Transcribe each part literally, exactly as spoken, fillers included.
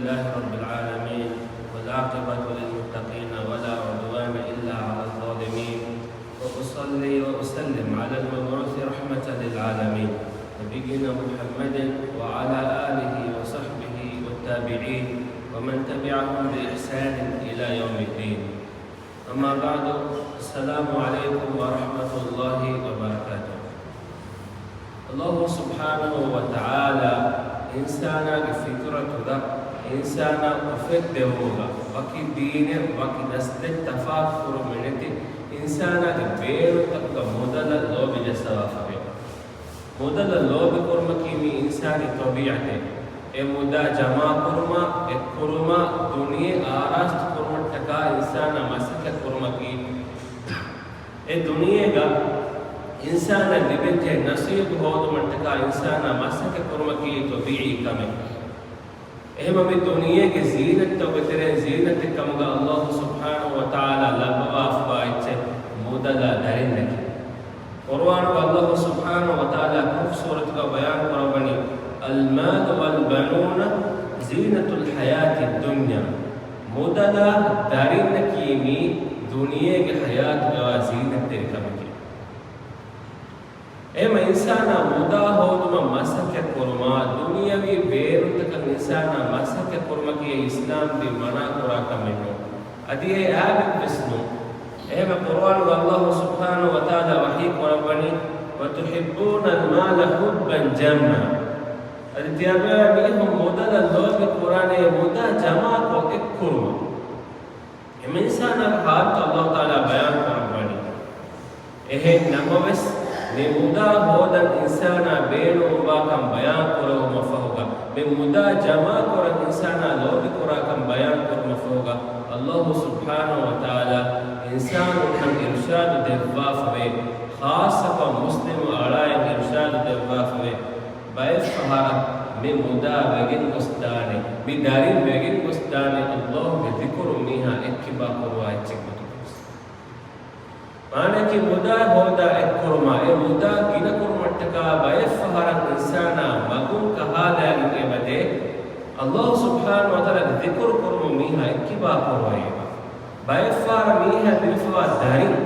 لله رب العالمين، والعاقبة للمتقين، ولا عدوان إلا على الظالمين، وأصلي وأسلم على المبعوث رحمة للعالمين، نبينا محمد وعلى آله وصحبه والتابعين ومن تبعهم بإحسان إلى يوم الدين. أما بعد، السلام عليكم ورحمة الله وبركاته. ﷲ ސުބްޙާނަހޫ ވަތަޢާލާ އިންސާނާގެ ފިޠުރަތުގަ، އިންސާނާ އުފެއްދެވުމުގަ، ވަކި ދީނެއް، ވަކި ނަސްލެއް ތަފާތުކުރުމެއް ނެތި އިންސާނާގެ ބޭނުންތަކުގަ މުދަލަށް ލޯބި ޖައްސަވާފަވޭ. މުދަލަށް ލޯބިކުރުމަކީ މި އިންސާނީ ޠަބީޢަތެއް. އެ މުދާ ޖަމާކުރުމާ، އެއްކުރުމާ، ދުނިޔެ އާރާސްތުކުރުމަށްޓަކާ އިންސާނާ މަސައްކަތްކުރުމަކީ، އެ ދުނިޔޭގަ އިންސާނަށް ލިބެންޖެހޭ ނަސީބު ހޯދުމަށްޓަކާ އިންސާނާ މަސައްކަތްކުރުމަކީ ޠަބީޢީ ކަމެއް. އެހެންވެ، މި ދުނިޔޭގެ ޒީނަތްތަކުގެ ތެރެއިން ޒީނަތެއް ކަމުގަ ﷲ ސުބްޙާނަހޫ ވަތަޢާލާ ލައްވަވާފަވާ އެއްޗެއް މުދަލާ ދަރިންނަކީ. ޤުރުއާނުގަ ﷲ ސުބްޙާނަހޫ ވަތަޢާލާ ކަހްފު ސޫރަތުގަ ބަޔާން ކުރައްވަނީ، "المال والبنون زينة الحياة الدنيا." މުދަލާ ދަރިންނަކީ މީ ދުނިޔޭގެ ޙަޔާތުގަވާ ޒީނަތްތެރި ކަމެކޭ. އެހެންވެ، އިންސާނާ މުދާ ހޯދުމަށް މަސައްކަތްކުރުމާ، ދުނިޔަވީ ބޭނުންތަކަށް އިންސާނާ މަސައްކަތްކުރުމަކީ އެ އިސްލާމްދީން މަނާކުރާ ކަމެއް ނޫން. އަދި އެ އާބެއްވެސް ނޫން. އެހެންވެ، ޤުރުއާނުގަ ﷲ ސުބްޙާނަހޫ ވަތަޢާލާ ވަޙީ ކުރައްވަނީ، "وتحبون المال حبا جما." އަދި ތިޔަބައިމީހުން މުދަލަށް ލޯބި ކުރާނެ މުދާ ޖަމާކޮށް އެއްކުރުމަށް. އެމަ އިންސާނާގެ ޙާލުތައް ﷲ ތަޢާލާ ބަޔާން ކުރައްވަނީ. އެހެން ނަމަވެސް، މި މުދާ ހޯދަން އިންސާނާ ބޭނުންވާކަން ބަޔާން ކުރެވުމަށް ފަހުގަ، މި މުދާ ޖަމާކުރަން އިންސާނާ ލޯބިކުރާކަން ބަޔާން ކުރުމަށް ފަހުގަ، ﷲ ސުބްޙާނަހޫ ވަތަޢާލާ އިންސާނުންނަށް އިރުޝާދު ދެއްވާފަވޭ، ޚާއްޞަކޮށް މުސްލިމު އަޅާއަށް އިރުޝާދު ދެއްވާފަވޭ. ބައެއްފަހަރަށް މި މުދާ ވެގެން ގޮސްދާނެ، މި ދަރިން ވެގެން ގޮސްދާނެ، ﷲގެ ޛިކުރު މީހާ އެއްކިބާ ކުރުވާ އެއްޗެއް ގޮތުގަ. މާނައަކީ މުދާ ހޯދާ އެއްކުރުމާ، އެ މުދާ ގިނަކުރުމަށްޓަކާ ބައެއްފަހަރަށް އިންސާނާ މަގުން ކަހާލާގެން އެބަދޭ، ﷲ ސުބްޙާނަހޫ ވަތަޢާލާގެ ޛިކުރު ކުރުމުން މީހާ އެއްކިބާ ކުރުވައޭ. ބައެއްފަހަރަށް މީހާ ދިރިފަވާ ދަރިން،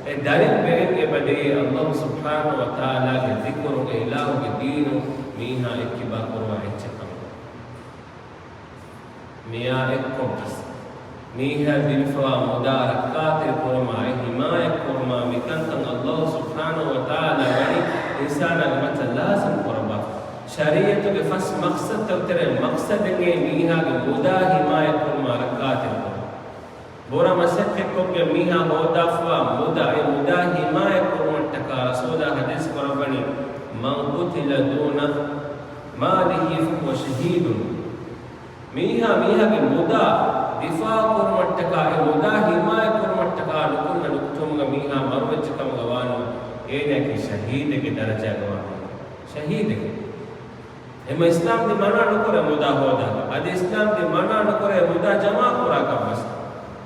އެ ދަރިން ވެގެން އެބަދޭ، ﷲ ސުބްޙާނަހޫ ވަތަޢާލާގެ ޛިކުރު، އެ އިލާހުގެ ދީނު މީހާ އެއްކިބާ ކުރުވާ އެއްޗެއް ކަމަށް. މިއާ އެއްކޮށްވެސް، މީހާ ދިރިފަވާ މުދާ ރައްކާތެރި ކުރުމާ، އެ ޙިމާޔަތް ކުރުމާ، މިކަންކަން ﷲ ސުބްޙާނަހޫ ވަތަޢާލާ ވަނީ އިންސާނާގެ މައްޗަށް ލާޒިމް ކުރައްވާފަ. ޝަރީޢަތުގެ ފަސް މަޤްޞަދުތަކުގެ ތެރެއިން މަޤްޞަދެއް އެއީ މީހާގެ މުދާ ޙިމާޔަތް ކުރުމާ، ރައްކާތެރި ކުރުމާ. ބުރަ މަސައްކަތްކޮށްގެން މީހާ ހޯދާފަވާ މުދާ، އެ މުދާ ޙިމާޔަތް ކުރުމަށްޓަކާ ރަސޫލާ ޙަދީޘް ކުރައްވަނީ، "من قتل دون ماله فهو شهيد." މީހާ މީހާގެ މުދާ ދިފާޢު ކުރުމަށްޓަކާ، އެ މުދާ ޙިމާޔަތް ކުރުމަށްޓަކާ ނުކުންނަ ނުކުތުމުގަ މީހާ މަރުވެއްޖެ ކަމުގަ ވާނު، އޭނައަކީ ޝަހީދެއްގެ ދަރަޖާގަ ވާނު. ޝަހީދެއް. އެމަ އިސްލާމްދީން މަނާ ނުކުރޭ މުދާ ހޯދާކަށް. އަދި އިސްލާމްދީން މަނާ ނުކުރޭ މުދާ ޖަމާ ކުރާކަށް ވެސް.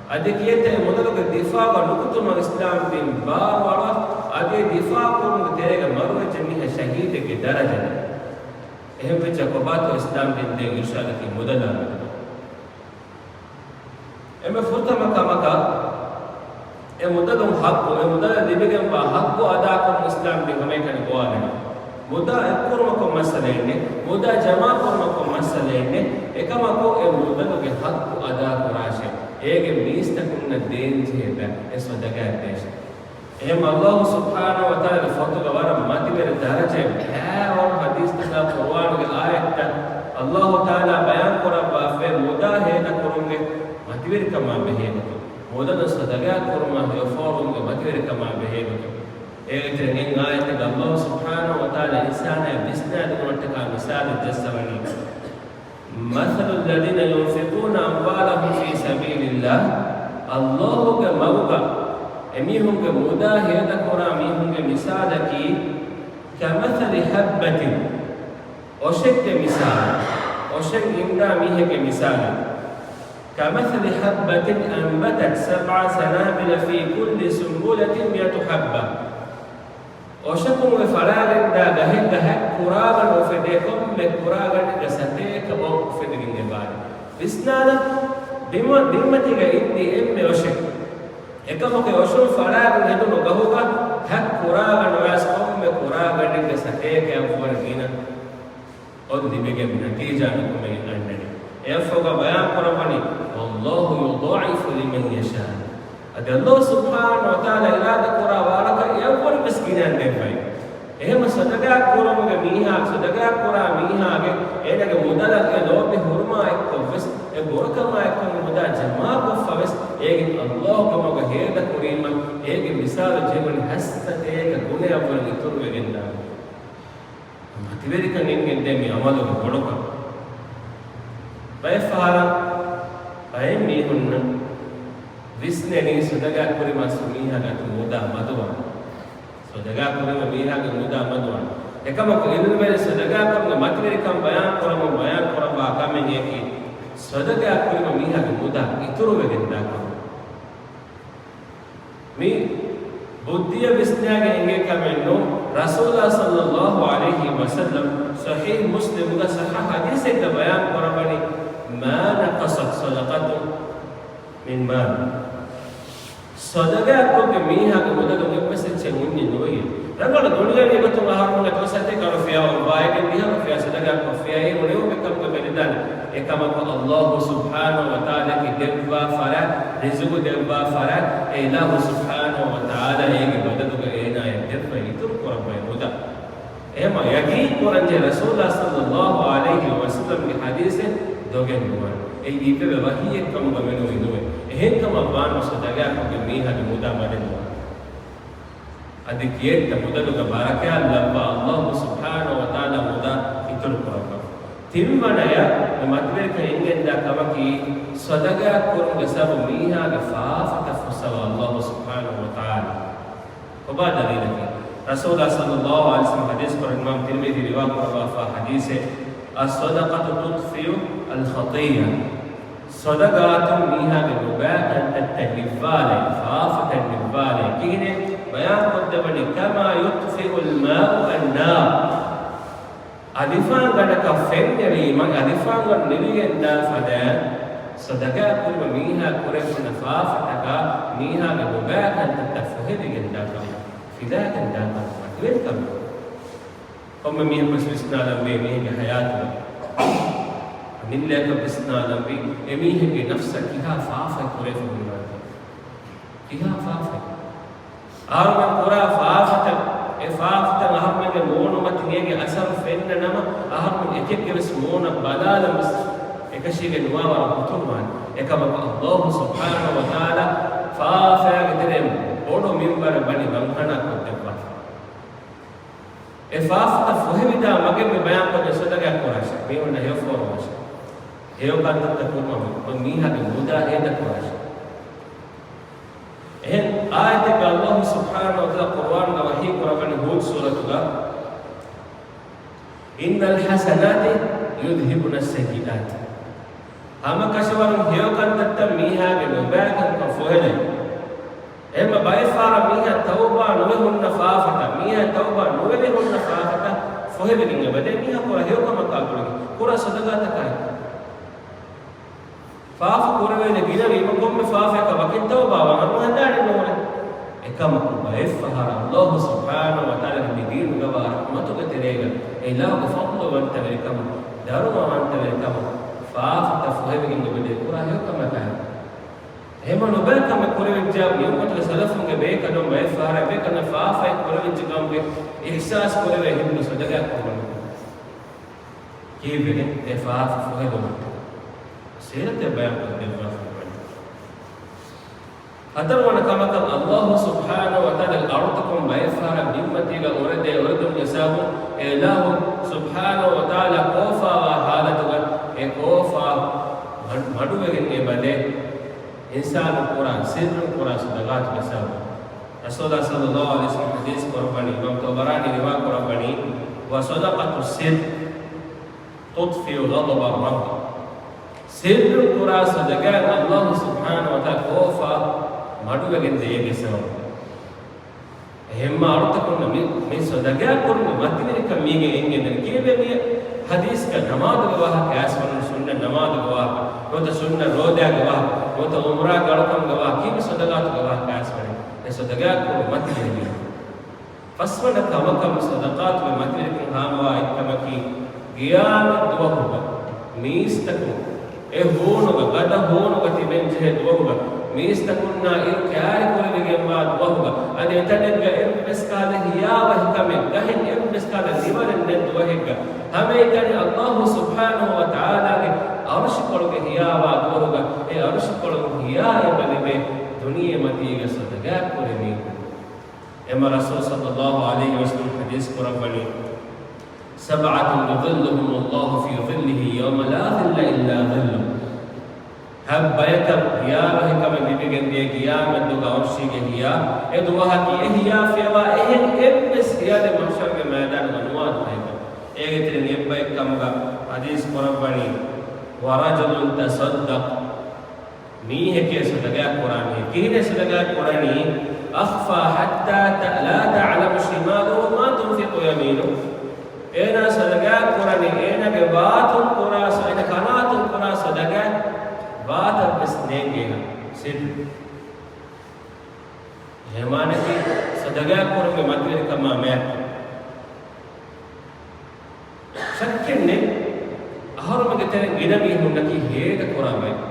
އަދި ކިޔޭތަ އެ މުދަލުގެ ދިފާޢުގަ ނުކުތުމަށް އިސްލާމްދީން ބާރުއަޅާ، އަދި އެ ދިފާޢު ކުރުމުގެ ތެރޭގަ މަރުވެއްޖެ މީހާ ޝަހީދެއްގެ ދަރަޖަ. އެހެން ވެއްޖެ ކޮބާތޯ އިސްލާމްދީން ދޭ އިރުޝާދަކީ މުދަލާ މެދުގަ. އެންމެ ފުރަތަމަ ކަމަކަށް އެ މުދަލުން ޙައްޤު، އެ މުދަލަށް ލިބިގެންވާ ޙައްޤު އަދާކުރުން އިސްލާމްދީން ހަމައެކަނި ގޮވާލަނީ. މުދާ އެއްކުރުމަކުން މައްސަލައެއް ނެތް، މުދާ ޖަމާކުރުމަކުން މައްސަލައެއް ނެތް، އެކަމަކު އެ މުދަލުގެ ޙައްޤު އަދާކުރާށޭ، އޭގެ މީސްތަކުންނަށް ދޭންޖެހޭ ބައެއް އެ ޞަދަގާތް ދޭށޭ. އެހެން ﷲ ސުބްޙާނަހޫ ވަތަޢާލާގެ ފޮތުގަ ވަރަށް މަތިވެރި ދަރަޖައެއް ބައިވަރު ޙަދީޘްތަކާ ޤުރުއާނުގެ އާޔަތްތައް ﷲ ތަޢާލާ ބަޔާން ކުރައްވާފައި މުދާ ހޭދަކުރުމުގެ މަތިވެރިކަމާ ބެހޭގޮތުން، މުދަލުން ޞަދަގާތް ކުރުމާ ހެޔޮފޯރުވުމުގެ މަތިވެރިކަމާ ބެހޭގޮތުން. އޭގެ ތެރެއިން އެއް އާޔަތެއްގަ ﷲ ސުބްޙާނަހޫ ވަތަޢާލާ އިންސާނާއަށް ވިސްނާދިނުމަށްޓަކާ މިސާލެއް ޖައްސަވަނީ. مثل الذين ينفقون أموالهم في سبيل الله، ﷲގެ މަގުގަ އެމީހުންގެ މުދާ ހޭދަކުރާ މީހުންގެ މިސާލަކީ، كمثل حبة، އޮށެއްގެ މިސާލު، އޮށެއް އިންދާ މީހެއްގެ މިސާލު، كمثل حبة أنبتت سبع سنابل في كل سنبلة مئة حبة. އޮށަކުން އޮތް ފަޅާގެންދާ ގަހެއްގަ ހަތް ކުރާގަނޑު އުފެދޭ، ކޮންމެ ކުރާގަނޑެއްގަ ސަތޭކަ އޮށް އުފެދިގެން އެބާރޭ. ވިސްނާލަ، ބިމަ-، ބިންމަތީގަ އިންދި އެންމެ އޮށެއް. އެކަމަކު އެ އޮށުން ފަޅާގެން ހެދުނު ގަހުގަ ހަތް ކުރާގަނޑު ވެސް ކޮންމެ ކުރާގަނޑެއްގެ ސަތޭކައަށްވުރެ ގިނަ އޮތް ލިބިގެން ނަތީޖާ ނުކުމެގެން އަންނަނީ. އެއަށްފަހުގަ ބަޔާން ކުރައްވަނީ، "والله يضاعف لمن يشاء." އަދި ﷲ ސުބްޙާނަހޫ ވަތަޢާލާ އިރާދަކުރާ ވާހަކަ އެއަށްވުރެ ވެސް ގިނައިން ދެއްވައި. އެހެން ސަދަގާ ކުރުމުގެ މީހާ، ސަދަގާ ކުރާ މީހާގެ އޭނަގެ މުދަލަށް އެ ލޯބި ހުރުމާ އެއްކޮށް ވެސް، އެ ބުރަކަމާ އެއްކޮށް މުދާ ޖަމާކޮށްފަ ވެސް، އޭގެ ﷲ ގޮމުގަ ހޭދަކުރީމަ، އޭގެ މިސާލު ޖެހުނީ ހަތްސަތޭކަ ގުނައަށްވުރެ އިތުރުވެގެންދާނެ. މަތިވެރިކަން އެނގެންދޭ މި އަމަލުގެ ބޮޑުކަން. ބައެއްފަހަރަށް ބައެއް މީހުންނަށް ވިސްނެނީ ސަދަގާ ކުރިމަ މީހާގެ އަތު މުދާ މަދުވާނެ. ސަދަގާ ކުރިމަ މީހާގެ މުދާ މަދުވާނެ. އެކަމަކު ޢިލްމުވެރި ސަދަގާ ކުރުމުގެ މަތިވެރިކަން ބަޔާން ކުރަމުން ބަޔާން ކުރައްވާ ކަމެއް އެކި، ސަދަގާ ކުރިމަ މީހާގެ މުދާ އިތުރުވެގެންދާ ކަމެއް. މި ބުއްދިއަށް ވިސްނާގެން އެނގޭ ކަމެއް ނޫން. ރަސޫލާ ޞައްލައްލާހު ޢަލައިހި ވަސައްލަމް ޞަޙީޙު މުސްލިމުގަ ޞައްޙަ ޙަދީޘެއްގަ ބަޔާން ކުރައްވަނީ، "ما نقصت صدقة من مال." ޞަދަގާކޮށްގެ މީހާގެ މުދަލުން އެއްވެސް އެއްޗެއް ހުންޏެއް ނުވޭ. ރަނގަޅު ދުނިޔަވީ ގޮތުން އަހަރުމެންގެ ތޮ ސަތޭކަ ރުފިޔާ އޮއްވާއިގެން ދިހަ ރުފިޔާ ޞަދަގާކޮށްފިޔާ އެ އުޅެވުމެއް ކަމުގަ ފެނިދާނެ. އެކަމަކު ﷲ ސުބްޙާނަހޫ ވަތަޢާލާގެ ދެއްވާ ފަރާތް، ރިޒުގު ދެއްވާ ފަރާތް، އެ އިލާހު ސުބްޙާނަހޫ ވަތަޢާލާ އޭގެ ބަދަލުގަ އޭނާޔަށް ދެއްވަ އިތުރު ކުރައްވައި މުދާ. އެހެމަ ޔަގީން ކުރަންޖެހޭ ރަސޫލާ ޞައްލައްލާހު ޢަލައިހި ވަސައްލަމްގެ ޙަދީޘެއް ދޮގެއް ނުވާނެ. އެއީ އިއްވެވޭ ވަޙީއެއް ކަމުގަ މެނުވީ ނުވޭ. އެހެންކަމަށް ވާން ސަދަގާކޮށްގެ މީހާގެ މުދާ މަޑެއް ނުވާނެ. އަދި ކިއެއްތަ މުދަލުގަ ބަރަކާތް ލައްވާ ﷲ ސުބްޙާނަހޫ ވަތަޢާލާ މުދާ އިތުރު ކުރައްވާ. ތިންވަނަޔަށް މި މަތިވެރިކަން އެނގެންދާ ކަމަކީ، ޞަދަގާ ކުރުމުގެ ސަބަބުން މީހާގެ ފާފަތައް ފުއްސަވާ ﷲ ސުބްޙާނަހޫ ވަތަޢާލާ. ކޮބާ ދަލީލަކީ؟ ރަސޫލާ ޞައްލައްލާހު ޢަލައިހި ވަސައްލަމް ޙަދީޘް ކުރަން އިމާމް ތިރްމިޛީ ރިވާ ކުރައްވާފާ ޙަދީޘެއް، "الصدقة تطفئ الخطيئة." ޞަދަގާތުން މީހާގެ ނުބައި ކަންތައްތައް ނިއްވާލޭ، ފާފަތައް ނިއްވާލޭ. ކިހިނެއް؟ ބަޔާން ކޮށްދެއްވަނީ، "كما يطفئ الماء النار." އަލިފާންގަނޑަކަށް ފެން ނެޅީމަ، އަލިފާންގަނޑު ނެރިގެންދާ ފަދައިން، ޞަދަގާ ކުރިމަ މީހާ ކުރެވުނަ ފާފަތަކާ މީހާގެ ނުބައި ކަންތައްތައް ފޮހެވިގެންދާ ކަމަށް، ފިލާގެންދާ ކަމަށް މަތިވެރިކަމެއް. ކޮންމެ މީހަކުވެސް ވިސްނާލަންވީ މީހެއްގެ ޙަޔާތުގަ. އަމިއްލައަކަށް ވިސްނާލަންވީ އެމީހެއްގެ ނަފްސަށް ކިހާ ފާފައެއް ކުރެވިފަ ހުންނާނެ. ކިހާ ފާފައެއް؟ އަހަރުމެން ކުރާ ފާފަތައް، އެ ފާފަތައް އަހަރުމެންގެ މޫނުމަތިން އޭގެ އަސަރު ފެންނަ ނަމަ، އަހަރުމެން އެކެއްގެ ވެސް މޫނަށް ބަލާލަން ވެސް އެކަށީގެން ނުވާ ވަރަށް ހުތުރުވާނެ. އެކަމަކު ﷲ ސުބްޙާނަހޫ ވަތަޢާލާ ފާފައިގެ ތެރެއިން ބޮޑު މިންވަރެއް ވަނީ ވަންހަނާ ކޮށްދެއްވާފަ. އެ ފާފަތައް ފޮހެވިދާ މަގެއް މި ބަޔާންކޮށްދޭ ސަދަގާ ކުރާށޭ. މީހުންނަށް ހެޔޮ ފޯރުވާށޭ. ހެޔޮ ކަންތައްތައް ކުރުމަށް މި މީހާގެ މުދާ ހޭދަ ކުރާށޭ. އެހެން އާޔަތެއްގަ ﷲ ސުބްޙާނަހޫ ވަތަޢާލާ ޤުރުއާނުގަ ވަޙީ ކުރައްވަނީ ހޫދު ސޫރަތުގަ، "إن الحسنات يذهبن السيئات." ހަމަކަށަވަރުން ހެޔޮ ކަންތައްތައް މީހާގެ ނުބައިކަންކަން ފޮހެލޭ. އެހެންމަ ބައެއްފަހަރަށް މީހާ ތައުބާ ނުވެ ހުންނަ ފާފަތައް، މީހާ ތައުބާ ނުވެވެ ހުންނަ ފާފަތައް ފޮހެވިގެން އެބަދޭ. މީހާ ކުރާ ހެޔޮ ކަމަކާ ގުޅިގެން، ކުރާ ސަދަގާތަކާއި. ފާފަ ކުރެވޭނެ ގިނަވީމަ ކޮންމެ ފާފައަކަށް ވަކިން ތައުބާވާން އަންނަ ހަދާނެ ނޫނޭ. އެކަމަކު ބައެއްފަހަރަށް ﷲ ސުބްޙާނަހޫ ވަތަޢާލާގެ މި ދީނުގަވާ ރަޙްމަތުގެ ތެރޭގަ އެ އިލާހުގެ ފަޟްލުވަންތަވެރިކަމުން، ދަރުމަވަންތަވެރިކަމުން ފާފަތައް ފޮހެވިގެން އެބަދޭ ކުރާ ހެޔޮ ކަމަކާ. އެހެންމަ ނުބައި ކަމެއް ކުރެވިއްޖާ މި އުއްމަތުގެ ސަލަފުންގެ ބޭކަލުން ބައެއްފަހަރަށް އެބޭކަލުންނަށް ފާފައެއް ކުރެވިއްޖެ ކަމުގެ އިޙްސާސް ކުރެވޭ ހިނދު ސަދަގާ ކުރުމަށް ކީއްވެގެން އެ ފާފަ ފޮހެލުމަށް ސީރަތެއް ބަޔާންކޮށްދެއްވާފައިވަނީ. ހަތަރުވަނަ ކަމަކަށް ﷲ ސުބްޙާނަހޫ ވަތަޢާލާގެ އަޅުތަކުން ބައެއްފަހަރަށް ބިންމަތީގަ އުރެދޭ އުރެދުންގެ ސަބަބުން އެ އިލާހު ސުބްޙާނަހޫ ވަތަޢާލާ ކޯފާވާ ޙާލަތުގަ އެ ކޯފާ މަ-، މަޑުވެގެން އެބަދޭ. އިންސާނުން ކުރާ، ސިއްރުން ކުރާ ޞަދަގާތުގެ ސަބަބުން. ރަސޫލާ ޞައްލައްލާހު ޢަލައިހި ވަސައްލަމް ޙަދީޘް ކުރައްވަނީ، އިމާމް ޠަބަރާނީ ރިވާ ކުރައްވަނީ، "وصدقة السر تطفئ غضب الرب." ސިއްރުން ކުރާ ޞަދަގާތް ﷲ ސުބްޙާނަހޫ ވަތަޢާލާ ކޯފާ މަޑުވެގެން ދޭގެ ސަބަބުން. އެހެންމަ އަޅުތަކުންނަށް މި، މި ޞަދަގާ ކުރުމުގެ މަތިވެރިކަން މީގެ އެނގެންދެން ކީއްވެ މި ޙަދީޘްގަ ނަމާދުގެ ވާހަކަ އައިސްފަނުން، ސުންނަ ނަމާދުގެ ވާހަކަ، ނުވަތަ ސުންނަ ރޯދާގެ ވާހަކަ، ނުވަތަ ޢުމްރާ ގަޅުކަމުގެ ވާހަކަ، ކީއްވެ ޞަދަޤާތުގެ ވާހަކަ އައިސްފަނެއް؟ އެ ޞަދަޤާތް ކުރު މަތިވެރި. ފަސްވަނަ ކަމަކަށް ޞަދަޤާތުގެ މަތިވެރިކަން ހާމަވާ އެއްކަމަކީ، ޤިޔާމަތް ދުވަހުގަ މީސްތަކުން އެ ހޫނުގަ، ގަދަ ހޫނުގަ ތިބެންޖެހޭ ދުވަހުގަ، މީސްތަކުންނާ އިރު ކައިރިކުރެވިގެންވާ ދުވަހުގަ، އަދި އެތަނެއްގަ އެއްވެސް ކަހަލަ ހިޔާވަހިކަމެއް، ގަހެއް އެއްވެސް ކަހަލަ ނިވަރެއް ނެތް ދުވަހެއްގަ، ހަމައެކަނި ﷲ ސުބްޙާނަހޫ ވަތަޢާލާގެ ޢަރުޝުކޮޅުގެ ހިޔާވާ ދުވަހުގަ، އެ ޢަރުޝުކޮޅުން ހިޔާ އެބަ ލިބޭ ދުނިޔެމަތީގަ ޞަދަޤާތް ކުރި މީހުން. އެމަ ރަސޫލު ޞައްލައްލާހު ޢަލައިހި ވަސައްލަމަ ޙަދީޘް ކުރައްވަނީ، سبعة يظلهم الله في ظله يوم لا ظل إلا ظله. ހަތް ބަޔަކަށް ހިޔާވަހިކަމެއް ލިބިގެންދޭ ޤިޔާމަތްދުވަހުގަ ޢަރުޝީގެ ހިޔާ، އެ ދުވަހަކީ އެ ހިޔާ ފިޔަވާ އެހެން އެއްވެސް ހިޔާލެއް މަޙްޝަރުގެ މައިދާނުގަ ނުވާ ދުވަހެއް. އޭގެ ތެރެއިން އެއްބައެއް ކަމުގަ ޙަދީޘް ކުރައްވަނީ، ورجل تصدق، މީހެކޭ ޞަދަޤާތް ކުރާ މީހެއް. ކިހިނެއް ޞަދަޤާތް ކުރަނީ؟ أخفى حتى ت-، لا تعلم شماله ما تنفق يمينه. އޭނާ ޞަދަޤާތް ކުރަނީ، އޭނާގެ ވާތުން ކުރާ ޞަ-، އޭނާ ކަނާތުން ކުރާ ޞަދަޤާތް ވާތަށްވެސް ނޭނގޭހާ ސިއްރު. އެހެންވީމަ ޞަދަޤާތް ކުރުމުގެ މަތިވެރިކަމާ މެއަކު ޝައްކެއްނެތް، އަހަރުމެންގެ ތެރެއިން ގިނަ މީހުންނަކީ ހޭދަކުރާ ބައެއް.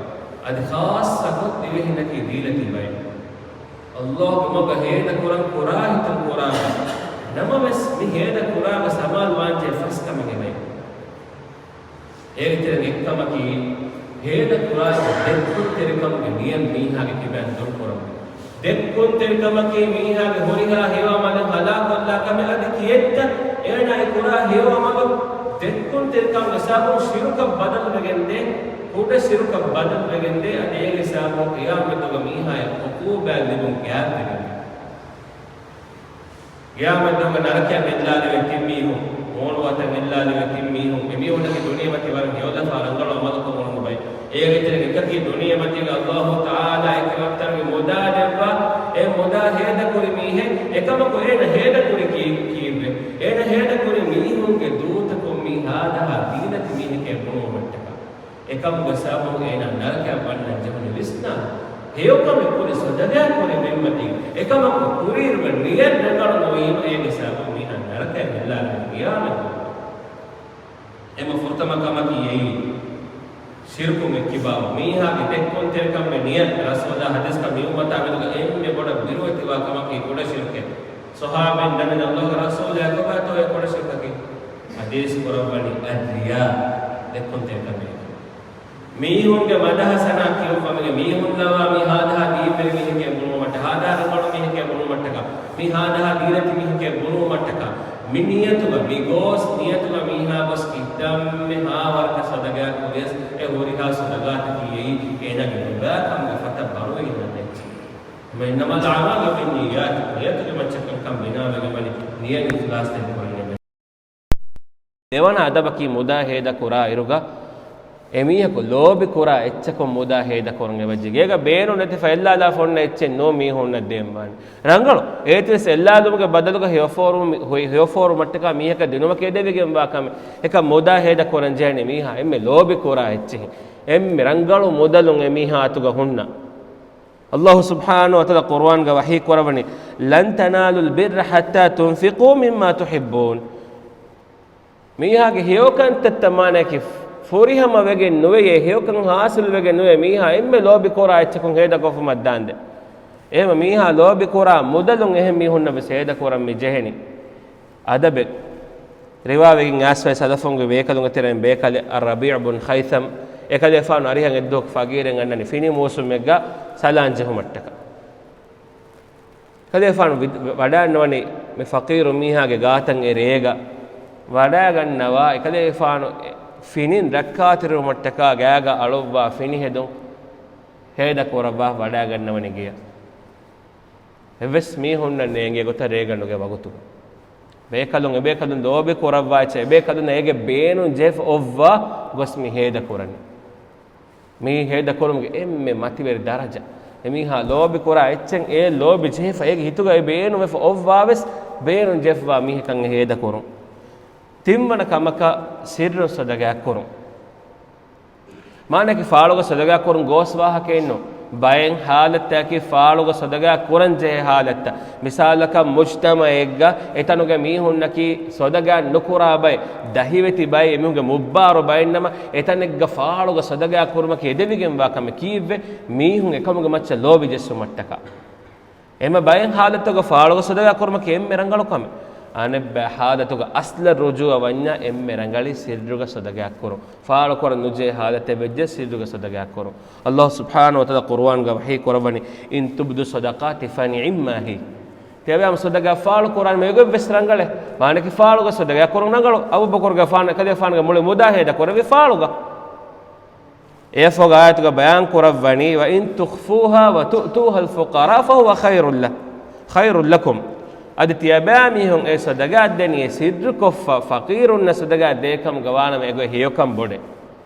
އަދި ޚާއްޞަކޮށް ދިވެހިންނަކީ ދީލަތި ބައެއް. ﷲގެ މަގަށް ހޭދަކުރަން، ކުރާ ހިތުން ކުރާ ބައެއް. ނަމަވެސް، މި ހޭދަކުރާގަ ސަމާލުވާންޖެހޭ ފަސް ކަމެއް އެބައި. އޭގެ ތެރެއިން އެއްކަމަކީ، ހޭދަކުރާ ދެއްކުންތެރިކަމުގެ ނިޔަތް މީހާގެ ކިބައިން ދުރުކުރަން. ދެއްކުންތެރިކަމަކީ މީހާގެ ހުރިހާ ހެޔޮ ޢަމަލެއް ހަލާކޮށްލާ ކަމެއް. އަދި ކިއެއްތަ އޭނާ އެ ކުރާ ހެޔޮ ޢަމަލު؟ ދެއްކުންތެރިކަމުގެ ސަބަބުން ޝިރުކަށް ބަދަލުވެގެންދޭ، ކުޑަ ޝިރުކަށް ބަދަލުވެގެންދޭ. އަދި އޭގެ ސަބަބުން ޤިޔާމަތުގަ މީހާޔަށް ޢުޤޫބާތް ލިބުން ގާތްވެގެންދޭ. ޤިޔާމަތްދުވަހުގަ ނަރަކަޔަށް އެއްލާލެވޭ ތިން މީހުން، މޫނުވަތަށް އެއްލާލެވޭ ތިން މީހުން. އެ މީހުންނަކީ ދުނިޔެމަތީ ވަރަށް ހެޔޮލަފާ ރަނގަޅު ޢަމަލުކޮށް އުޅުނު ބައެއް. އޭގެ ތެރެއިން އެކަކީ ދުނިޔެމަތީގަ ﷲ ތަޢާލާ އެކި ވައްތަރުގެ މުދާ ދެއްވާ، އެ މުދާ ހޭދަކުރި މީހެއް. އެކަމަކު އޭނަ ހޭދަކުރީ ކީ-، ކީއްވެ؟ އޭނަ ހޭދަކުރީ މީހުންގެ ދޫތަކުން މި ހާދަހާ ދީލަތި މީހެކޭ ބުނުވުމަށްޓަކާ. އެކަމުގެ ސަބަބުން އޭނާ ނަރަކަޔަށް ވަންނަން ޖެހުނު ވިސްނާ. ހެޔޮކަމެއް ކުރި، ޞަދަޤާތް ކުރި މިންމަތީ، އެކަމަކު ކުރިއިރުގެ ނިޔަތް ރަނގަޅު ނުވީމަ، އޭގެ ސަބަބުން މީހާ ނަރަކަޔަށް އެއްލާނެ ޤިޔާމަތު. އެމަ ފުރަތަމަ ކަމަކީ އެއީ، ޝިރުކުން އެއްކިބާވުން. މީހާގެ ދެއްކުންތެރިކަމުގެ ނިޔަތް، ރަސޫލާ ޙަދީޘްގަ މި އުއްމަތާ މެދުގަ އެންމެ ބޮޑަށް ބިރުވެތިވާ ކަމަކީ ކުޑަ ޝިރުކެއް. ޞަޙާބީން ދަންނަ، ﷲގެ ރަސޫލާ ކޮބާތޯ އެ ކުޑަ ޝިރުކަކީ؟ ޙަދީޘް ކުރައްވަނީ އައްރިޔާ، ދެއްކުންތެރިކަމޭ. މީހުންގެ މަދަޙަ ސަނާ ކިޔުއްވަމެގެ މީހުން ލަވާ މީ ހާދަހާ ދީންވެރި މީހެކޭ ބުނުވުމަށްޓަކާ، ހާދަހާ ރަނގަޅު މީހެކޭ ބުނުވުމަށްޓަކާ، މީ ހާދަހާ ދީލަތި މީހެކޭ ބުނުވުމަށްޓަކާ، މި ނިޔަތުގަ، މި ގޯސް ނިޔަތުގަ މީހާ ގޮސް ކިތަންމެ ހާވަރަކަށް ޞަދަޤާތް ކުރިޔަސް، އެ ހުރިހާ ޞަދަޤާތަކީ އެއީ އޭނާގެ ނުބައިކަމުގެ ފަތަށް ބަރުވެގެން އަންނަ އެއްޗެއް. އެމަ إنما الأعمال بالنيات، ނިޔަތުގެ މައްޗަށް ކަންކަން ބިނާވެގެން ވަނީ ނިޔަތް އިޚްލާޞްތެރި ކުރަން. ދެވަނަ އަދަބަކީ މުދާ ހޭދަ ކުރާ އިރުގަ އެމީހަކު ލޯބި ކުރާ އެއްޗަކުން މުދާ ހޭދަ ކުރަން އެބަޖެހޭ. ގޭގަ ބޭނުން ނެތިފަ އެއްލާލާފަ އޮންނަ އެއްޗެއް ނޫން މީހުންނަށް ދޭން ވާނެ. ރަނގަޅު. އޭތިވެސް އެއްލާލުމުގެ ބަދަލުގަ ހެޔޮފޯރު-، ހެޔޮ-، ހެޔޮފޯރުމަށްޓަކާ މީހަކަށް ދިނުމަކީ އެދެވިގެންވާ ކަމެއް. އެކަން މުދާ ހޭދަ ކުރަން ޖެހޭނެ މީހާ އެންމެ ލޯބި ކުރާ އެއްޗެހި. އެންމެ ރަނގަޅު މުދަލުން އެމީހާ އަތުގަ ހުންނަ. ﷲ ސުބްޙާނަހޫ ވަތަޢާލާ ޤުރުއާންގަ ވަޙީ ކުރައްވަނީ، لن تنالوا البر حتى تنفقوا مما تحبون. މީހާގެ ހެޔޮކަންތައްތައް މާނައަކީ ފުރިހަމަ ވެގެން ނުވެޔޭ، ހެޔޮކަން ހާސިލް ވެގެން ނުވޭ، މީހާ އެންމެ ލޯބި ކުރާ އެއްޗަކުން ހޭދަ ކޮށްފުމަށް ދާންދެން. އެހެންވެ މީހާ ލޯބި ކުރާ މުދަލުން އެހެން މީހުންނަށް ވެސް ހޭދަ ކުރަން މި ޖެހެނީ. އަދަބެއް ރިވާވެގެން އައިސްފައި ސަލަފުންގެ ބޭކަލުންގެ ތެރެއިން ބޭކަލެއް އައްރަބީޢު ބުން ޚައިޘަމް، އެކަލޭފާނު އަރިހަށް އެއްދުވަހު ފަގީރެއް އަންނަނީ ފިނި މޫސުމެއްގަ ސަލާން ޖެހުމަށްޓަކާ. އެކަލޭފާނު ވި-، ވަޑައިގަންނަވަނީ މި ފަޤީރު މީހާގެ ގާތަށް އެ ރޭގަ ވަޑައިގަންނަވާ، އެކަލޭފާނު ފިނިން ރައްކާތެރިވުމަށްޓަކާ ގާގަ އަޅުއްވާ ފިނިހެދުން ހޭދަ ކުރައްވާ ވަޑައިގަންނަވަނީ ގެޔަށް. އެއްވެސް މީހުންނަށް ނޭނގޭ ގޮތަށް ރޭގަނޑުގެ ވަގުތު. ބޭކަލުން އެބޭކަލުން ލޯބި ކުރައްވާ އެއްޗެއް، އެބޭކަލުންނަށް އޭގެ ބޭނުން ޖެހިފަ އޮއްވާ ގޮސް މި ހޭދަ ކުރަނީ. މި ހޭދަ ކުރުމުގެ އެންމެ މަތިވެރި ދަރަޖަ. އެމީހާ ލޯބި ކުރާ އެއްޗެއް އެ ލޯބި ޖެހިފަ އޭގެ ހިތުގައި ބޭނުންވެފަ އޮއްވާވެސް ބޭނުން ޖެހިފަ މީހަކަށް އެ ހޭދަ ކުރުން. ތިންވަނަ ކަމަކަށް ސިއްރުން ޞަދަޤާތް ކުރުން. މާނައަކީ ފާޅުގަ ޞަދަޤާތް ކުރުން ގޯސް ވާހަކައެއްނު. ބައެއް ޙާލަތްތަކަކީ ފާޅުގަ ޞަދަޤާތް ކުރަން ޖެހޭ ޙާލަތްތައް. މިސާލަކަށް މުޖްތަމަޢެއްގަ އެތަނުގެ މީހުންނަކީ ޞަދަޤާތް ނުކުރާ ބައެއް، ދަހިވެތި ބައެއް، އެމީހުންގެ މުއްބާރު ބައެއްނަމަ، އެތަނެއްގަ ފާޅުގަ ޞަދަޤާތް ކުރުމަކީ އެދެވިގެންވާ ކަމެއް. ކީއްވެ؟ މީހުން އެކަމުގެ މައްޗަށް ލޯބި ޖެއްސުމަށްޓަކާ. އެމަ ބައެއް ޙާލަތުގަ ފާޅުގަ ޞަދަޤާތް ކުރުމަކީ އެންމެ ރަނގަޅު ކަމެއް. އަނެއްބައި ޙާލަތުގަ އަޞްލަށް ރުޖޫޢަ ވަންޏާ އެންމެ ރަނގަޅީ ސިއްރުގަ ޞަދަޤާތް ކުރުން. ފާޅު ކުރަން ނުޖެހޭ ޙާލަތެއް ވެއްޖެ ސިއްރުގަ ޞަދަޤާތް ކުރުން. ﷲ ސުބްޙާނަހޫ ވަތަޢާލާ ޤުރުއާންގަ ވަޙީ ކުރައްވަނީ، "إن تبدوا الصدقات فنعما هي." ތިޔަބައިމީހުން ޞަދަޤާތް ފާޅު ކުރާނީ މީގޮތްވެސް ރަނގަޅޭ. މާނައަކީ ފާޅުގަ ޞަދަޤާތް ކުރުން ރަނގަޅު. އަބޫބަކުރުގެފާނަށް ކަލޭގެފާނުގެ މުޅި މުދާ ހޭދަ ކުރެއްވި ފާޅުގަ. އެއަށްފަހުގަ އާޔަތުގަ ބަޔާން ކުރައްވަނީ، "وإن تخفوها وتؤتوها الفقراء فهو خير ل-، خير لكم." އަދި ތިޔަބައިމީހުން އެ ޞަދަޤާތް ދެނީ ސިއްރުކޮށްފަ ފަޤީރުންނަށް ޞަދަޤާތް ދޭކަމުގަ ވާނަމަ އެގޮތް ހެޔޮކަން ބޮޑޭ.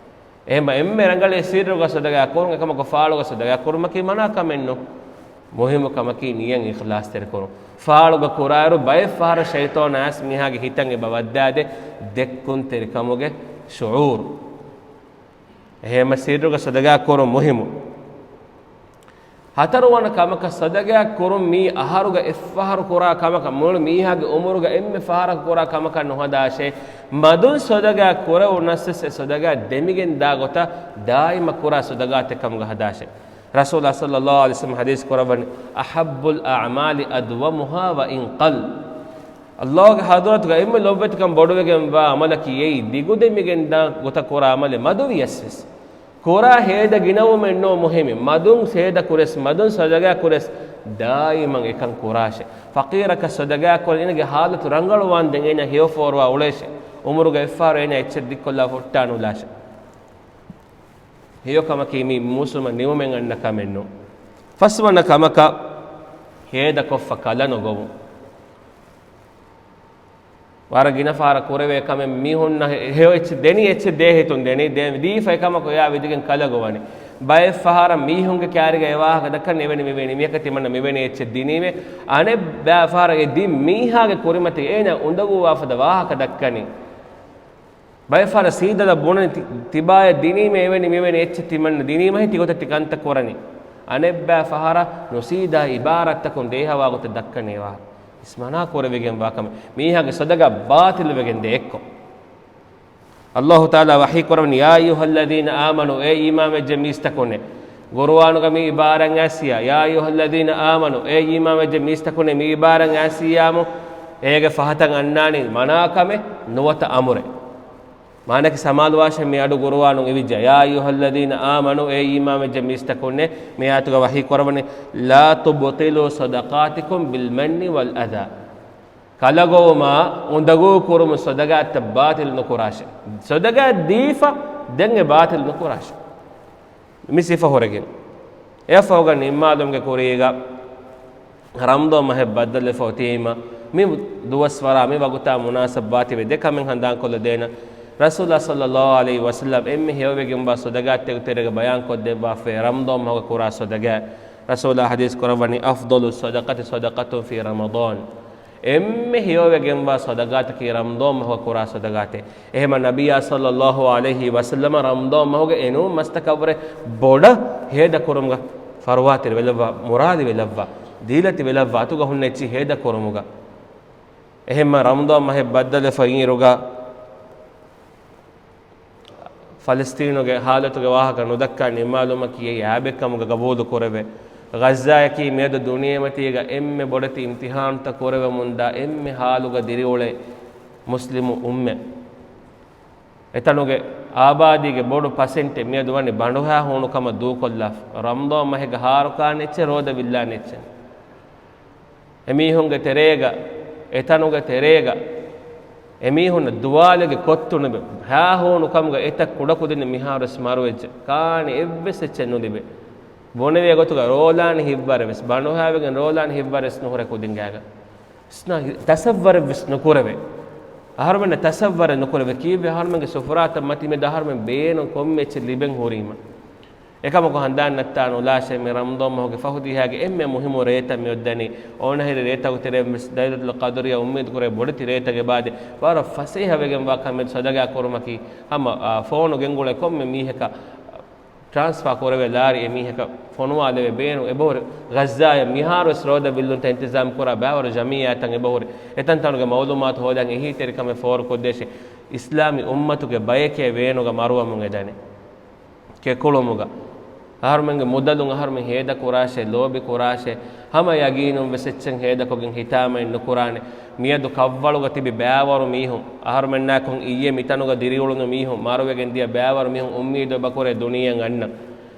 އެހެންމަ އެންމެ ރަނގަޅޭ ސިއްރުގަ ޞަދަޤާތް ކުރުން. އެކަމަކު ފާޅުގަ ޞަދަޤާތް ކުރުމަކީ މަނާ ކަމެއްނު. މުހިއްމު ކަމަކީ ނިޔަތް އިޚްލާޞްތެރި ކުރުން. ފާޅުގަ ކުރާއިރު ބައެއް ފަހަރަށް ޝައިޠާނާ އައިސް މީހާގެ ހިތަށް އެބަ ވައްދާދޭ ދެއްކުންތެރިކަމުގެ ޝުޢޫރު. އެހެންމަ ސިއްރުގަ ޞަދަޤާތް ކުރުން މުހިއްމު. ހަތަރުވަނަ ކަމަކަށް ޞަދަޤާތް ކުރުން މީ އަހަރުގަ އެއްފަހަރު ކުރާ ކަމަކަށް، މުޅި މީހާގެ އުމުރުގަ އެންމެ ފަހަރަކު ކުރާ ކަމަކަށް ނުހަދާށޭ. މަދުން ޞަދަޤާތް ކުރެވުނަސްވެސް އެ ޞަދަޤާތް ދެމިގެން ދާ ގޮތަށް ދާއިމަށް ކުރާ ޞަދަޤާތެއް ކަމުގަ ހަދާށޭ. ރަސޫލާ ޞައްލައްލާހު ޢަލައިހި ވަސައްލަމަ ޙަދީޘް ކުރައްވަނީ، "أحب الأعمال أدومها وإن قل." ﷲގެ ޙަޟްރަތުގަ އެންމެ ލޮބުވެތިކަން ބޮޑުވެގެންވާ ޢަމަލަކީ އެއީ ދިގުދެމިގެންދާ ގޮތަށް ކުރާ ޢަމަލެއް މަދުވިޔަސްވެސް. ކުރާ ހޭދަ ގިނަވުމެއްނޫން މުހިއްމީ. މަދުން ހޭދަ ކުރެސް، މަދުން ޞަދަޤާތް ކުރެސް، ދާއިމަށް އެކަން ކުރާށޭ. ފަޤީރަކަށް ޞަދަޤާތް ކުރަން އޭނަގެ ޙާލަތު ރަނގަޅުވާންދެން އޭނަ ހެޔޮފޯރުވާ އުޅޭށޭ. ޢުމުރުގެ އެއްފަހަރު އޭނަ އެއްޗެއް ދިއްކޮށްލާ ހުއްޓާނުލާށޭ. ހެޔޮ ކަމަކީ މީ މޫސުމަށް ނިމުމެއް އަންނަ ކަމެއްނޫން. ފަސްވަނަ ކަމަކަށް ހޭދަކޮށްފަ ކަލަ ނުގޮވުން. ވަރަށް ގިނަ ފަހަރަށް ކުރެވޭ ކަމެއް މީހުންނަށް ހެޔޮ އެއްޗެއް ދެނީ، އެއްޗެއް ދޭ ހިތުން ދެނީ، ދޭ، ދީފަ އެކަމަކު އެއާ ވިދިގެން ކަލަގޮވަނީ. ބައެއް ފަހަރަށް މީހުންގެ ކާރިގަ އެ ވާހަކަ ދައްކަން އެވެނި މިވެނި، މިއަކަށް ތިމަންނަ މިވެނި އެއްޗެއް ދިނީމޭ. އަނެއް ބައި ފަހަރަށް އެ ދިން މީހާގެ ކުރިމަތީގަ އޭނަ އުނދަގޫވާފަދަ ވާހަކަ ދައްކަނީ. ބައެއް ފަހަރަށް ސީދަލަށް ބުނަނީ ތި-، ތިބާޔަށް ދިނީމޭ އެވެނި މިވެނި އެއްޗެއް ތިމަންނަ ދިނީމަހެން ތިގޮތަށް ތި ކަންތައް ކުރަނީ. އަނެއްބައި ފަހަރަށް ނުސީދާ އިބާރާތްތަކުން ދޭހަވާ ގޮތެއް ދައްކަނީ އެވާ. އިސް މަނާ ކުރެވިގެންވާ ކަމެއް. މީހާގެ ޞަދަޤާތް ބާޠިލުވެގެން ދޭ އެއްކޮށް. ﷲ ތަޢާލާ ވަޙީ ކުރަވަނީ، "يا أيها الذين آمنوا" އޭ އީމާންވެއްޖެ މީސްތަކުންނޭ. ޤުރުއާނުގަ މި އިބާރާތް އައިސިޔާ، "يا أيها الذين آمنوا" އޭ އީމާންވެއްޖެ މީސްތަކުންނޭ މި އިބާރާތް އައިސިޔާމު، އޭގެ ފަހަތަށް އަންނާނީ މަނާ ކަމެއް ނުވަތަ އަމުރެއް. މާނައަކީ ސަމާލުވާށޭ މި އަޑު ޤުރުއާނުން އިވިއްޖެ، "يا أيها الذين آمنوا" އޭ އީމާންވެއްޖެ މީސްތަކުންނޭ، މި އާޔަތުގަ ވަޙީ ކުރައްވަނީ، "لا تبطلوا صدقاتكم بالمن والأذى" ކަލަގޮވުމާ އުނދަގޫ ކުރުމުން ޞަދަޤާތްތައް ބާޠިލު ނުކުރާށޭ. ޞަދަޤާތް ދީފަ ދެން އެ ބާޠިލު ނުކުރާށޭ. މި ސިފަ ހުރެގެން. އެއަށްފަހުގަ ނިންމާލުމުގެ ކުރީގަ ރަމަޟާން މަހެއް ބައްދަލުވެފަ އޮތީމަ، މި ދުވަސްވަރާ މި ވަގުތާ މުނާސަބް ވާތީވެ ދެ ކަމެއް ހަނދާންކޮށްލަދޭނަން. ރަސޫލާ ޞައްލައްލާހު ޢަލައިހި ވަސައްލަމް އެންމެ ހެޔޮވެގެންވާ ޞަދަޤާތްތަކުގެ ތެރޭގަ ބަޔާންކޮށްދެއްވާފައި ރަމަޟާން މަހުގަ ކުރާ ޞަދަޤާތް. ރަސޫލާ ޙަދީޘް ކުރައްވަނީ، "أفضل الصدقة صدقة في رمضان." އެންމެ ހެޔޮވެގެންވާ ޞަދަޤާތަކީ ރަމަޟާން މަހުގަ ކުރާ ޞަދަޤާތެއް. އެހެމަ ނަބިއްޔާ ޞައްލައްލާހު ޢަލައިހި ވަސައްލަމަ ރަމަޟާން މަހުގެ އެނޫން މަސްތަކަށްވުރެ ބޮޑަށް ހޭދަކުރުމުގަ ފަރުވާތެރި ވެލައްވާ، މުރާދި ވެލައްވާ، ދީލަތި ވެލައްވާ، އަތުގަ ހުންނަ އެއްޗިހި ހޭދަކުރުމުގަ. އެހެމަ ރަމަޟާން މަހެއް ބައްދަލުވެފައި އިރުގަ ފަލަސްތީނުގެ ޙާލަތުގެ ވާހަކަ ނުދައްކާ ނިންމާލުމަކީ އެއީ އާބެއްކަމުގަ ގަބޫލު ކުރެވޭ. ޣައްޒާއަކީ މިއަދު ދުނިޔެމަތީގަ އެންމެ ބޮޑެތި އިމްތިޙާނުތައް ކުރެވެމުންދާ އެންމެ ޙާލުގަ ދިރިއުޅޭ މުސްލިމު އުއްމަތް. އެތަނުގެ އާބާދީގެ ބޮޑު ޕަސެންޓެއް މިއަދު ވަނީ ބަނޑުހައި ހޫނުކަމަށް ދޫކޮށްލާފަ. ރަމަޟާން މަހެއްގަ ހާރުކާނެ އެއްޗެއް، ރޯދަ ވިއްލާނެ އެއްޗެއް. އެމީހުންގެ ތެރޭގަ، އެތަނުގެ ތެރޭގަ، އެމީހުންނަށް ދުވާލެއްގެ ކޮއްތު ނުބެ، ހާ ހޫނު ކަމުގަ އެތައް ކުޑަކުދިންނެއް މިހާރުވެސް މަރުވެއްޖެ. ކާނެ އެއްވެސް އެއްޗެއް ނުލިބޭ. ބުނެވޭ ގޮތުގަ ރޯލާނެ ހިތްވަރެއް ވެސް، ބަނޑުހައިވެގެން ރޯލާނެ ހިތްވަރެއް ވެސް ނުހުރޭ ކުދިންގާގަ. ތަޞައްވަރެއް ވެސް ނުކުރެވޭ. އަހަރުމެންނަށް ތަޞައްވަރެއް ނުކުރެވޭ. ކީއްވެ އަހަރުމެންގެ ސުފުރާތައް މަތީ މެދު އަހަރުމެން ބޭނުން ކޮންމެ އެއްޗެއް ލިބެން ހުރީމަ. އެކަމަކު ހަނދާން ނައްތާ ނުލާށޭ، މި ރަމަޟާން މަހުގެ ފަހު ދިހައިގެ އެންމެ މުހިއްމު ރޭތައް މިއޮއްދަނީ. އޯނަހިރި ރޭތަކު ތެރޭ ވެސް ލައިލަތުލް ޤަދުރިއަށް އުއްމީދު ކުރޭ ބޮޑެތި ރޭތަކެއް ވާދެ، ވަރަށް ފަސޭހަވެގެންވާ ކަމެއް ސަދަގާ ކުރުމަކީ. ހަމަ، އާ، ފޯނު ގެންގުޅޭ ކޮންމެ މީހަކަށް ޓްރާންސްފާ ކުރެވޭ ލާރި އެ މީހަކަށް ފޮނުވާލެވޭ ބޭނުން އެބަހުރި. ޣައްޒާއަށް މިހާރުވެސް ރޯދަ ބިއްލުންތައް އިންތިޒާމް ކުރާ ބައިވަރު ޖަމިއްޔާތައް އެބަހުރި. އެތަންތަނުގެ މައުލޫމާތު ހޯދަން އެހީތެރިކަމެއް ފޯރުކޮށްދޭށޭ. އިސްލާމީ އުއްމަތުގެ ބަޔެކޭ ވޭނުގަ މަރުވަމުން އެދަނީ. ކެކުޅުމުގަ އަހަރުމެންގެ މުދަލުން އަހަރުމެން ހޭދަ ކުރާށޭ، ލޯބި ކުރާށޭ، ހަމަ ޔަގީނުން ވެސް އެއްޗެއް ހޭދަކޮށްގެން ހިތާމައެއް ނުކުރާނެ. މިއަދު ކަށްވަޅުގަ ތިބި ބައިވަރު މީހުން، އަހަރުމެންނާއެކު އިއްޔެ މިތަނުގަ ދިރިއުޅުނު މީހުން، މަރުވެގެން ދިޔަ ބައިވަރު މީހުން އުއްމީދު އެބަކުރޭ ދުނިޔެއަށް އަންނަން.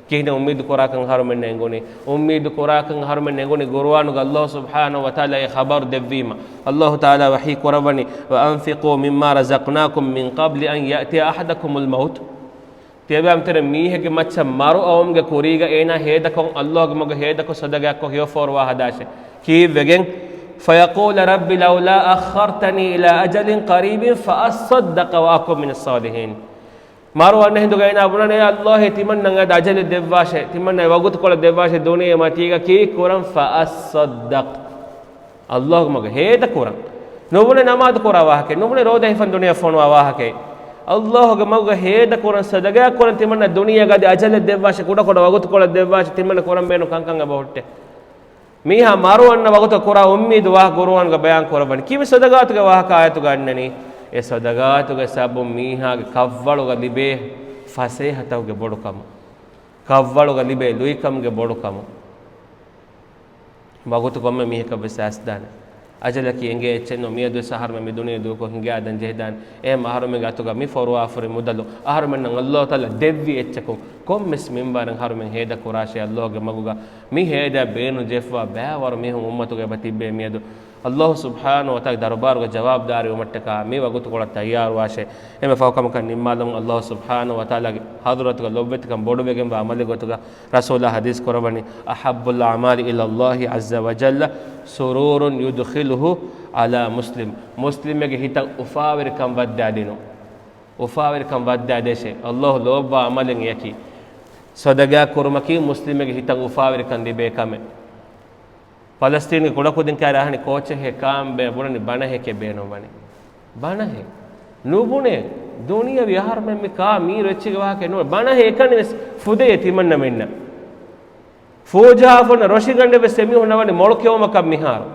ކިހިނެއް އުއްމީދު ކުރާކަން އަހަރުމެންނަށް އެނގުނީ؟ އުއްމީދު ކުރާކަން އަހަރުމެން އެނގުނީ ޤުރުއާނުގަ ﷲ ސުބްޙާނަހޫ ވަތަޢާލާ އެ ޚަބަރު ދެއްވީމަ. ﷲ ތަޢާލާ ވަޙީ ކުރައްވަނީ، "وأنفقوا مما رزقناكم من قبل أن يأتي أحدكم الموت." ތިޔަބައިމީހުން މީހެއްގެ މައްޗަށް މަރު އައުމުގެ ކުރީގަ އޭނާ ހޭދަކޮށް، ﷲގެ މަގުގަ ހޭދަކޮށް ޞަދަޤާތްކޮށް ހެޔޮ ފޯރުވާ ހަދާށޭ. ކީއްވެގެން؟ "فيقول رب لولا أخرتني إلى أجل قريب فأصدق وأكن من الصالحين." މަރު އަންނަ ހިނދުގަ އޭނާ ބުނަނީ، "އޭ ﷲ، ތިމަންނަ އަދި އަޖަލެއް ދެއްވާށޭ، ތިމަންނަ ވަގުތުކޮޅެއް ދެއްވާށޭ، ދުނިޔެ މަތީގަ ކީއްކުރަން؟ فأصدق." ﷲގެ މަގުގަ ހޭދަކުރަން. ނުބުނެ ނަމާދު ކުރާ ވާހަކައެއް، ނުބުނެ ރޯދަ ހިފަން ދުނިޔެ ފޮނުވާ ވާހަކައެއް. ﷲގެ މަގުގަ ހޭދަކުރަން، ޞަދަޤާތްކުރަން، ތިމަންނަ ދުނިޔެގަ އަދި އަޖަލެއް ދެއްވާށޭ، ކުޑަކުޑަ ވަގުތުކޮޅެއް ދެއްވާށޭ، ތިމަންނަ ކުރަން ބޭނުން ކަންކަން އެބަހުއްޓޭ. މީހާ މަރު އަންނަ ވަގުތަށް ކުރާ އުއްމީދު ވާހަކަ ޤުރުއާނުގަ ބަޔާން ކުރައްވަނީ. ކީއްވެ ޞަދަޤާތުގެ ވާހަކަ އާޔަތުގަ އަންނަނީ؟ އެ ޞަދަޤާތުގެ ސަބަބުން މީހާގެ ކަށްވަޅުގަ ލިބޭ ފަސޭހަތަކުގެ ބޮޑުކަމު، ކަށްވަޅުގަ ލިބޭ ލުއިކަމުގެ ބޮޑުކަމު. ވަގުތު ކޮންމެ މީހަކަށް ވެސް އައިސްދާނެ. އަޖަލަކީ އެނގޭ އެއްޗެއް ނޫން. މިއަދުވެސް އަހަރުމެން މި ދުނިޔެ ދޫކޮށް ހިނގާދަން ޖެހިދާނެ. އެހެން އަހަރުމެންގެ އަތުގަ މި ފޯރުވާފަ ހުރި މުދަލު އަހަރުމެންނަށް ﷲ ތަޢާލާ ދެއްވި އެއްޗަކުން ކޮންމެސް މިންވަރެއް އަހަރުމެން ހޭދަ ކުރާށޭ ﷲގެ މަގުގަ. މި ހޭދައަށް ބޭނުން ޖެހިފައިވާ ބައިވަރު މީހުން އުއްމަތުގަ އެބަ ތިއްބޭ މިއަދު. ﷲ ސުބްޙާނަހޫ ވަތަޢާލާގެ ދަރުބާރުގަ ޖަވާބުދާރީވުމަށްޓަކާ މި ވަގުތުކޮޅަށް ތައްޔާރުވާށޭ. އެންމެ ފަހު ކަމަކަށް ނިންމާލަމުން ﷲ ސުބްޙާނަހޫ ވަތަޢާލާގެ ޙަޟްރަތުގަ ލޮބުވެތިކަން ބޮޑުވެގެންވާ ޢަމަލެއް ގޮތުގަ ރަސޫލާ ޙަދީޘް ކުރައްވަނީ، "أحب الأعمال إلى الله عز وجل سرور يدخله على مسلم." މުސްލިމެއްގެ ހިތަށް އުފާވެރިކަން ވައްދާދިނުން. އުފާވެރިކަން ވައްދާދޭށޭ. ﷲ ލޯބިވާ ޢަމަލެއް އެއަކީ. ޞަދަޤާތް ކުރުމަކީ މުސްލިމެއްގެ ހިތަށް އުފާވެރިކަން ލިބޭ ކަމެއް. ފަލަސްތީނުގެ ކުޑަކުދިން ކައިރި އަހަނި ކޯޗެއް ހޭ ކާން ބޭ ބުނަނީ ބަނަހެކޭ ބޭނުންވަނީ. ބަނަހެއް. ނުބުނޭ. ދުނިޔެވީ އަހަރުމެން މި ކާ މީރު އެއްޗެއްގެ ވާހަކައެއް ނޫން. ބަނަހެއް އެކަނި ވެސް ފުދޭ ތިމަންނަމެންނަށް. ފޫޖާފުން ރޮށިގަނޑެއް ވެސް އެމީހުންނަށް ވަނީ މޮޅު ކެއުމަކަށް މިހާރު.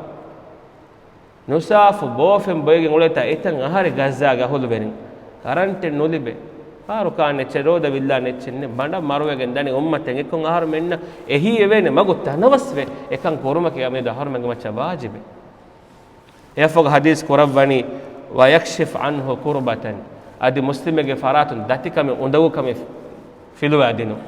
ނުސާފު ބޯފެން ބޮއެގެން އުޅޭތާ އެތަން އަހަރެއް ޣައްޒާގެ އަހުލުވެރިން. ކަރަންޓެއް ނުލިބޭ. ފާރު ކާން އެއްޗެއް ރޯދަ ވިއްލާނެ އެއްޗެއް ނެތް. ބަނޑަށް މަރުވެގެން ދަނީ އުއްމަތެއް އެކޮން އަހަރުމެންނަށް އެހީ އެވޭނެ މަގު ތަނަވަސްވެ އެކަން ކުރުމަކީ އަމިއްލަ އަހަރުމެންގެ މައްޗަށް ވާޖިބެއް. އެއަށްފަހު ޙަދީޘް ކުރައްވަނީ، "ويكشف عنه كربة." އަދި މުސްލިމެއްގެ ފަރާތުން ދަތިކަމެއް އުނދަގޫކަމެއް ފިލުވާދިނުން.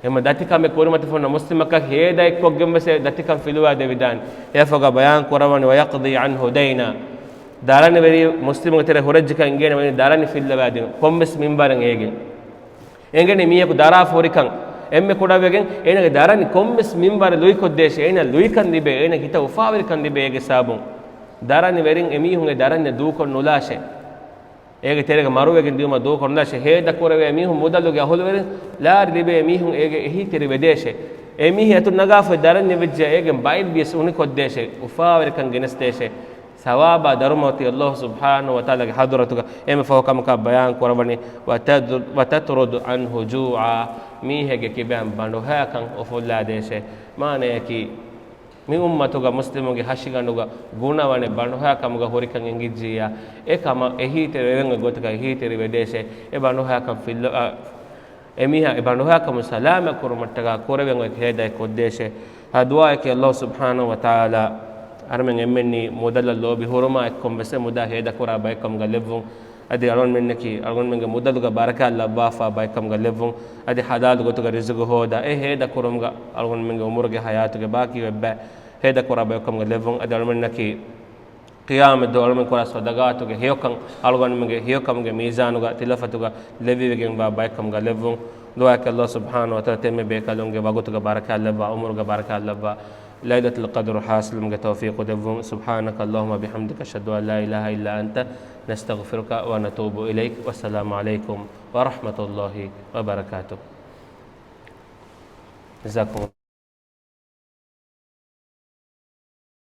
އެމަ ދަތިކަމެއް ކުރިމަތި ފޮންނަ މުސްލިމަކަށް ހޭދައެއްކޮށްގެން ވެސް އެ ދަތިކަން ފިލުވާ ދެވިދާނެ. އެއަށްފަހު ބަޔާން ކުރައްވަނީ، "ويقضي عنه دينا." ދަރަނިވެރި މުސްލިމުގެ ތެރޭ ހުރެއްޖެކަން އިނގޭނެ ވަނީ ދަރަނި ފިއްލަވާދިނުން. ކޮންމެސް މިންވަރެއް އޭގެން. އެނގެނީ މީހަކު ދަރާފަ ހުރިކަން، އެންމެ ކުޑަވެގެން އޭނަގެ ދަރަނި ކޮންމެސް މިންވަރެއް ލުއިކޮށްދޭށޭ، އޭނަ ލުއިކަން ލިބޭ، އޭނަ ހިތަށް އުފާވެރިކަން ލިބޭ އޭގެ ސަބަބުން. ދަރަނިވެރިން އެމީހުން އެ ދަރަންޏަށް ދޫކޮށް ނުލާށޭ. އޭގެ ތެރޭގަ މަރުވެގެން ދިޔުމަށް ދޫކޮށް ނުލާށޭ. ހޭދަ ކުރެވޭ މީހުން މުދަލުގެ އަހުލުވެރިން ލާރި ލިބޭ މީހުން އޭގެ އެހީތެރި ވެދޭށޭ. އެ މީހެއް އަތުން ނަގާފައި ދަރަންޏެއް ވެއްޖެޔާ އޭގެން ބައެއްވިޔަސް އުނިކޮށްދޭށޭ. އުފާވެރިކަން ގެނެސްދޭށޭ. ސަވާބާ ދަރުމަ އޮތީ ﷲ ސުބްޙާނަހޫ ވަތަޢާލާގެ ޙަޟްރަތުގަ. އެންމެ ފަހު ކަމަކަށް ބަޔާން ކުރައްވަނީ، "وتد-، وتطرد عنه جوعا." މީހެއްގެ ކިބައިން ބަނޑުހައިކަން އުފުއްލާދޭށޭ. މާނަޔަކީ، މި އުއްމަތުގަ މުސްލިމުންގެ ހަށިގަނޑުގަ ގުނަވަނެއް ބަނޑުހައިކަމުގަ ހުރިކަން އެނގިއްޖިއްޔާ، އެކަމަށް އެހީތެރިވެގެން އޮތް ގޮތަކަށް އެހީތެރި ވެދޭށޭ. އެ ބަނޑުހައިކަން ފިއްލަ-، އަ، އެމީހާ އެ ބަނޑުހައިކަމުން ސަލާމަތް ކުރުމަށްޓަކާ ކުރެވެން އޮތް ހޭދައެއް ކޮށްދޭށޭ. އާ ދުޢާއަކީ ﷲ ސުބްޙާނަހޫ ވަތަޢާލާ އަހަރުމެން އެންމެންނީ މުދަލަށް ލޯބި ހުރުމާ އެއްކޮށް ވެސް އެ މުދާ ހޭދަކުރާ ބައެއްކަމުގަ ލެއްވުން. އަދި އަޅުގަނޑުމެންނަކީ އަޅުގަނޑުމެންގެ މުދަލުގަ ބަރަކާތް ލައްވާފާ ބައެއްކަމުގަ ލެއްވުން. އަދި ޙަލާލު ގޮތުގަ ރިޒުގު ހޯދާ، އެ ހޭދަ ކުރުމުގަ އަޅުގަނޑުމެންގެ އުމުރުގެ ޙަޔާތުގެ ބާކީ އޮތް ބައެއް ހޭދަކުރާ ބައެއްކަމުގަ ލެއްވުން. އަދި އަޅުގަނޑުމެންނަކީ ޤިޔާމަތްދުވަހު އަޅުގަނޑުމެން ކުރާ ޞަދަޤާތުގެ ހެޔޮކަން، އަޅުގަނޑުމެންގެ ހެޔޮކަމުގެ މީޒާނުގަ ތިލަފަތުގަ ލެއްވިވެގެންވާ ބައެއްކަމުގަ ލެއްވުން. ދުޢާއަކީ ﷲ ސުބްޙާނަހޫ ވަތަޢާލާ އެންމެ ބޭކަލުންގެ ވަގުތުގަ ބަރަކާތް ލައްވާ، އުމުރުގަ ބަރަކާތް ލައްވާ، ލައިލަތުލް ޤަދުރު ޙާޞިލުވުމުގެ ތައުފީޤު ދެއްވުން. سبحانك اللهم وبحمدك، أشهد أن لا إله إلا أنت، نستغفرك ونتوب إليك. والسلام عليكم ورحمة الله وبركاته. جزاكم الله.